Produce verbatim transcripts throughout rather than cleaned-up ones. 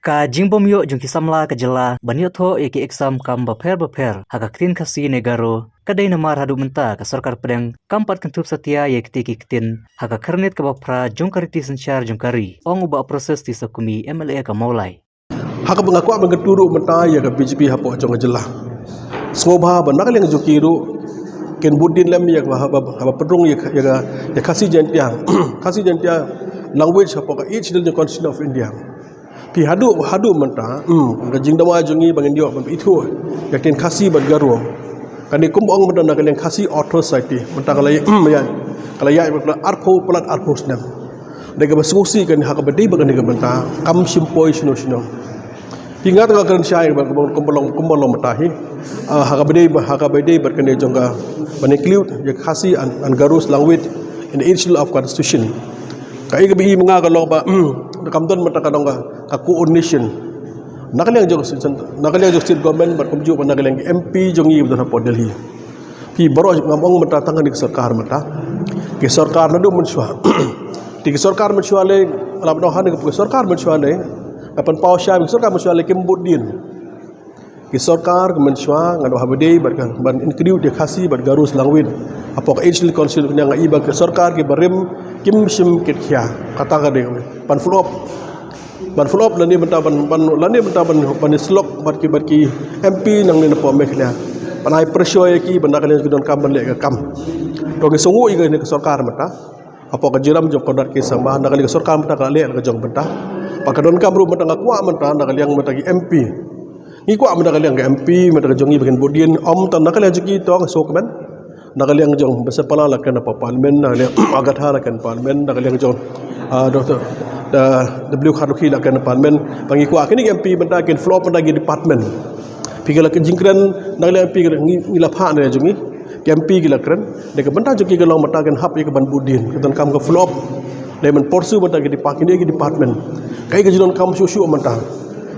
Ka jingbym ïoh jong ki samla ka jylla ban ïoh thoh ïa ki exam kam bapher bapher ha ka ktien Khasi ne Garo ka dei namar haduh mynta ka sorkar pdeng kam pat kynthup satia ïa kiti ki ktien ha ka khyrnit kaba phra jong ka riti synshar jong ka ri, ong u Bah Precious T Sokkmie, M L A ka Mawlai. Ha kaba nga kwah ban kyntu ruh mynta ïa ka B J P hapoh jong ka jylla. Sngewbha ba na ka liang jong ki ruh kin bud dien lem ïa kaba haba haba pynrung ïa ka ïa ka ïa Khasi Jaintia Khasi Jaintia language hapoh ka eighth Schedule jong Constitution of India. Phi haduh haduh mynta hmm, ka jingdawa jong ngi ba ngin ïoh ban ithuh ïa ktien Khasi bad Garo. Kane kumba ong mynta na ka liang Khasi Author Society mynta ka la ïa ka la ïa arphew palat arphew snem. Dei kaba sngewsih kane ha kaba dei ba kane ka bynta kam shim poi shino shino. Phi nga tang ka kren shai ba kumba long kumba long mynta hi. Ah, ha kaba dei ba ha kaba dei ba kane jong ka ban include ïa Khasi and, and Garo's language in the eighth Schedule of Constitution. Ka i kaba i ma nga ka long ba da kam don mynta ka long ka coordination na ka liang jong na ka liang jong state government bad kumjuh ba na ka liang M P jong i ba don hapoh Delhi. Phi baroh ngam ong mynta tang kane ka sorkar mynta. Ki sorkar naduh mynshuwa. Te ki sorkar mynshuwa lei lap noh ha ne ki sorkar mynshuwa lei. Ka pynpaw shai ki sorkar mynshuwa lei kim bud dien. Ki sorkar ki mynshuwa ngan ong haba dei bad ka ban include ïa Khasi bad Garo's language hapoh ka eighth Schedule Constitution nga i ba ki sorkar ki barim kim shim kit khia. Kata ka dei ban follow up ban follow up lane mynta ban ban lane mynta ban ban slok bad ki bad ki M P nangne napoh Meghalaya. Ban ai pressure ïa ki ban da ka liang ki donkam ban leh ka kam. To ngi sngew ïa ka sorkar mynta hapoh ka jingïalam jong Conrad K Sangma na ka liang ka sorkar mynta ka leh ka jong mynta. Ba ka donkam ruh mynta nga kwah mynta na ka liang mynta ki M P. Ngi kwah mynta ka liang ka M P mynta ka jong ngi ba kin bud dien ym tang na ka liang jong ki to nga sngewkmen. Na ka liang jong Basapalang la kren hapoh parliament, na ka liang Agatha la kren parliament, na ka liang jong ah, Doctor W Kharlukhi la kren parliament. Ba ngi kwah kine ki M P mynta kin follow up mynta ki department. Phi ki la kren jingkren na ka liang M P ki la ngi ngi la phah na jong ngi. Ki M P ki la kren. Dei ka bynta jong ki ka long mynta kin hap ïa ka ban bud dien. Ka donkam ka follow up. Dei ban pursue mynta ki department ki department. Ka i ka jingdonkam shuh shuh mynta.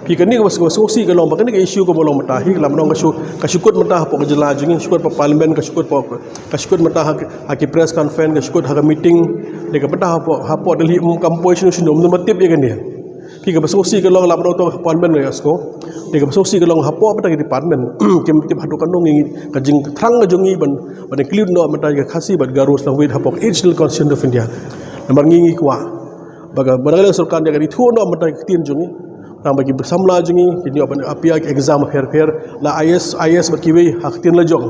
Phi kane ka ba sngewsih ka long ba kane ka issue kaba long mynta hi ka la mynta ka shu ka shu kut mynta hapoh ka jylla jong ngi, shu kut hapoh parliament, ka shu kut hapoh ka shu kut mynta ha ki press conference, ka shu kut ha ka meeting. Dei ka mynta hapoh hapoh Delhi um kam poi shino shino um tip ïa kane. Phi kaba sngewsih ka long la mynta ka parliament ïa sngewsih. Dei kaba sngewsih ka long hapoh mynta ka department kim tip haduh katno ngi ka jingthrang ka jong ngi ban ban include noh mynta ka Khasi bad Garo language hapoh ka eighth Schedule Constitution of India. Namar ngi ngi kwah ba ka ba ka sorkar ïa ka ithuh noh mynta ka ktien jong ngi. Nang ba ki samla jong ngi kin ïoh ban appear ki exam pher pher la I A S, I A S bad kiwei ha ka ktien la jong.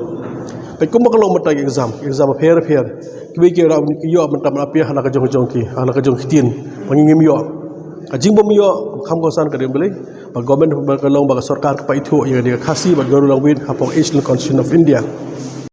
Ba kumba ka long mynta ki exam, exam pher pher. Kiwei ki ïoh ban appear ha la ka jong jong ki, ha la ka jong ktien. Ba ngi ngim ïoh. Ka jingbym ïoh kham kongsan ka dei Blei. Ba government ba ka long ba ka sorkar ka pynithuh ïa ka Khasi bad Garo language hapoh eighth Schedule Constitution of India.